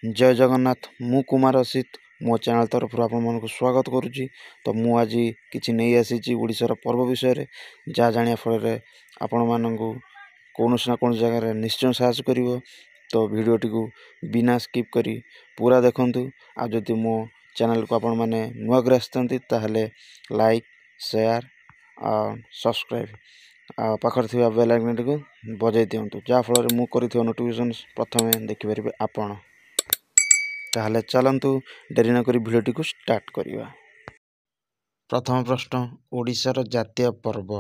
ଜୟ ଜଗନ୍ନାଥ। ମୁଁ କୁମାର ଅସିତ, ମୋ ଚ୍ୟାନେଲ୍ ତରଫରୁ ଆପଣମାନଙ୍କୁ ସ୍ୱାଗତ କରୁଛି। ତ ମୁଁ ଆଜି କିଛି ନେଇ ଆସିଛି ଓଡ଼ିଶାର ପର୍ବ ବିଷୟରେ, ଯାହା ଜାଣିବା ଫଳରେ ଆପଣମାନଙ୍କୁ କୌଣସି ନା କୌଣସି ଜାଗାରେ ନିଶ୍ଚୟ ସାହାଯ୍ୟ କରିବ। ତ ଭିଡ଼ିଓଟିକୁ ବିନା ସ୍କିପ୍ କରି ପୁରା ଦେଖନ୍ତୁ। ଆଉ ଯଦି ମୋ ଚ୍ୟାନେଲ୍କୁ ଆପଣମାନେ ନୂଆ କରି ଆସିଛନ୍ତି, ତାହେଲେ ଲାଇକ୍, ସେୟାର ଆଉ ସବସ୍କ୍ରାଇବ୍ ଆଉ ପାଖରେ ଥିବା ବେଲ୍ ଆଇକନ୍ଟିକୁ ବଜାଇ ଦିଅନ୍ତୁ, ଯାହାଫଳରେ ମୁଁ କରିଥିବା ନୋଟିଫିକେସନ୍ ପ୍ରଥମେ ଦେଖିପାରିବେ ଆପଣ। ତାହେଲେ ଚାଲନ୍ତୁ, ଡେରି ନକରି ଭିଡ଼ିଓଟିକୁ ଷ୍ଟାର୍ଟ କରିବା। ପ୍ରଥମ ପ୍ରଶ୍ନ, ଓଡ଼ିଶାର ଜାତୀୟ ପର୍ବ?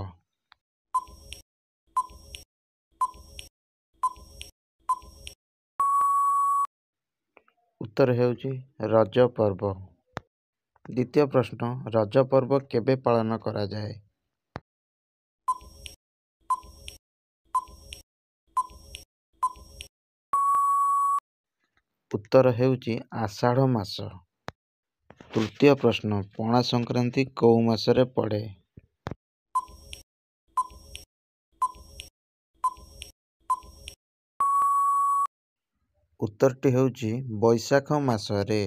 ଉତ୍ତର ହେଉଛି ରଜ ପର୍ବ। ଦ୍ୱିତୀୟ ପ୍ରଶ୍ନ, ରଜ ପର୍ବ କେବେ ପାଳନ କରାଯାଏ? ଉତ୍ତର ହେଉଛି ଆଷାଢ଼ ମାସ। ତୃତୀୟ ପ୍ରଶ୍ନ, ପଣା ସଂକ୍ରାନ୍ତି କେଉଁ ମାସରେ ପଡ଼େ? ଉତ୍ତରଟି ହେଉଛି ବୈଶାଖ ମାସରେ।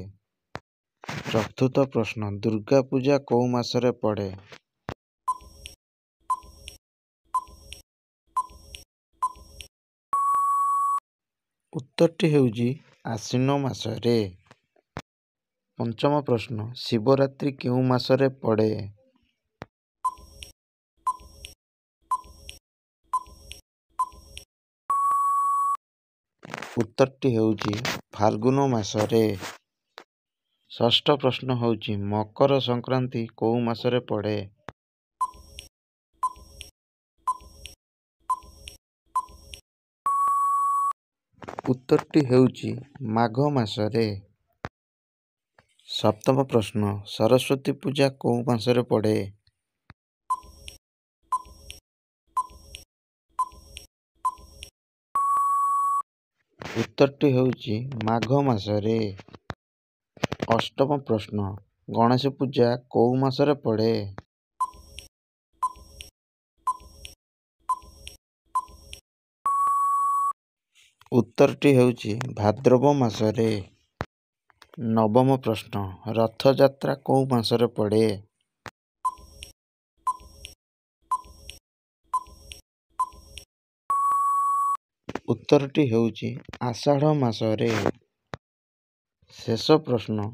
ଚତୁର୍ଥ ପ୍ରଶ୍ନ, ଦୁର୍ଗା ପୂଜା କେଉଁ ମାସରେ ପଡ଼େ? ଉତ୍ତରଟି ହେଉଛି ଆଶ୍ୱିନ ମାସରେ। ପଞ୍ଚମ ପ୍ରଶ୍ନ, ଶିବରାତ୍ରି କେଉଁ ମାସରେ ପଡ଼େ? ଉତ୍ତରଟି ହେଉଛି ଫାଲ୍ଗୁନ ମାସରେ। ଷଷ୍ଠ ପ୍ରଶ୍ନ ହେଉଛି, ମକର ସଂକ୍ରାନ୍ତି କେଉଁ ମାସରେ ପଡ଼େ? ଉତ୍ତରଟି ହେଉଛି ମାଘ ମାସରେ। ସପ୍ତମ ପ୍ରଶ୍ନ, ସରସ୍ୱତୀ ପୂଜା କେଉଁ ମାସରେ ପଡ଼େ? ଉତ୍ତରଟି ହେଉଛି ମାଘ ମାସରେ। ଅଷ୍ଟମ ପ୍ରଶ୍ନ, ଗଣେଶ ପୂଜା କେଉଁ ମାସରେ ପଡ଼େ? ଉତ୍ତରଟି ହେଉଛି ଭାଦ୍ରବ ମାସରେ। ନବମ ପ୍ରଶ୍ନ, ରଥଯାତ୍ରା କେଉଁ ମାସରେ ପଡ଼େ? ଉତ୍ତରଟି ହେଉଛି ଆଷାଢ଼ ମାସରେ। ଶେଷ ପ୍ରଶ୍ନ,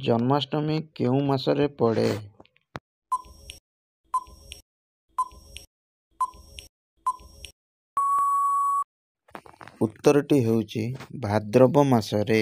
ଜନ୍ମାଷ୍ଟମୀ କେଉଁ ମାସରେ ପଡ଼େ? ଉତ୍ତରଟି ହେଉଛି ଭାଦ୍ରବ ମାସରେ।